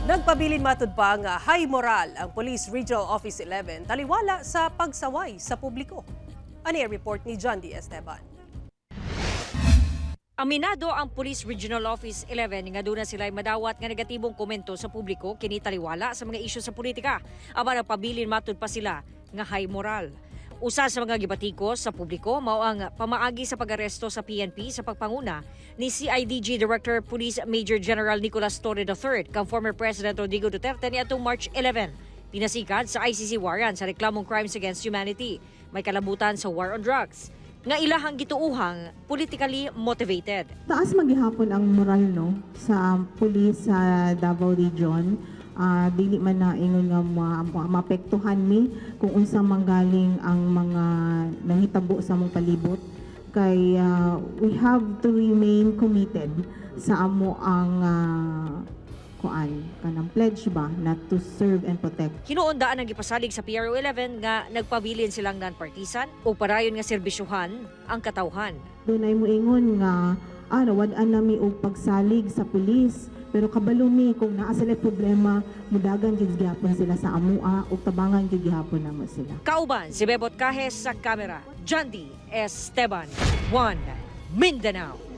Nagpabilin matud pa nga high moral ang Police Regional Office 11 taliwala sa pagsaway sa publiko. Ani ang report ni John D. Esteban. Aminado ang Police Regional Office 11 nga duna sila madawat nga negatibong komento sa publiko kini taliwala sa mga isyu sa politika. Apan nagpabilin matud pa sila nga high moral. Usa sa mga gibatikos sa publiko mao ang pamaagi sa pag-aresto sa PNP sa pagpanguna ni CIDG Director Police Major General Nicolas Torre III kang former President Rodrigo Duterte niadtong March 11. Pinasikad sa ICC warrant sa reklamong crimes against humanity. May kalabutan sa war on drugs nga ilahang gituuhang politically motivated. Taas maghihapon ang moral, no, sa police sa Davao Region. Dili man na ingon nga maapektuhan mi kung unsa manggaling ang mga nangitabo sa among palibot kay we have to remain committed sa amo ang kuan kanang pledge ba na to serve and protect. Hinuon daan ang gipasalig sa PRO 11 nga nagpabilin silang non-partisan o parayon nga serbisyuhan ang katawhan. Dunay moingon nga nawad-an nami og pagsalig sa pulis, pero kabalo mi kung naa sila problema, mudagan gid gihapon sila sa amoa ug tabangan gid gihapon namo sila. Kauban si Bebot Cajes sa kamera. Jandy Esteban, 1 Mindanao.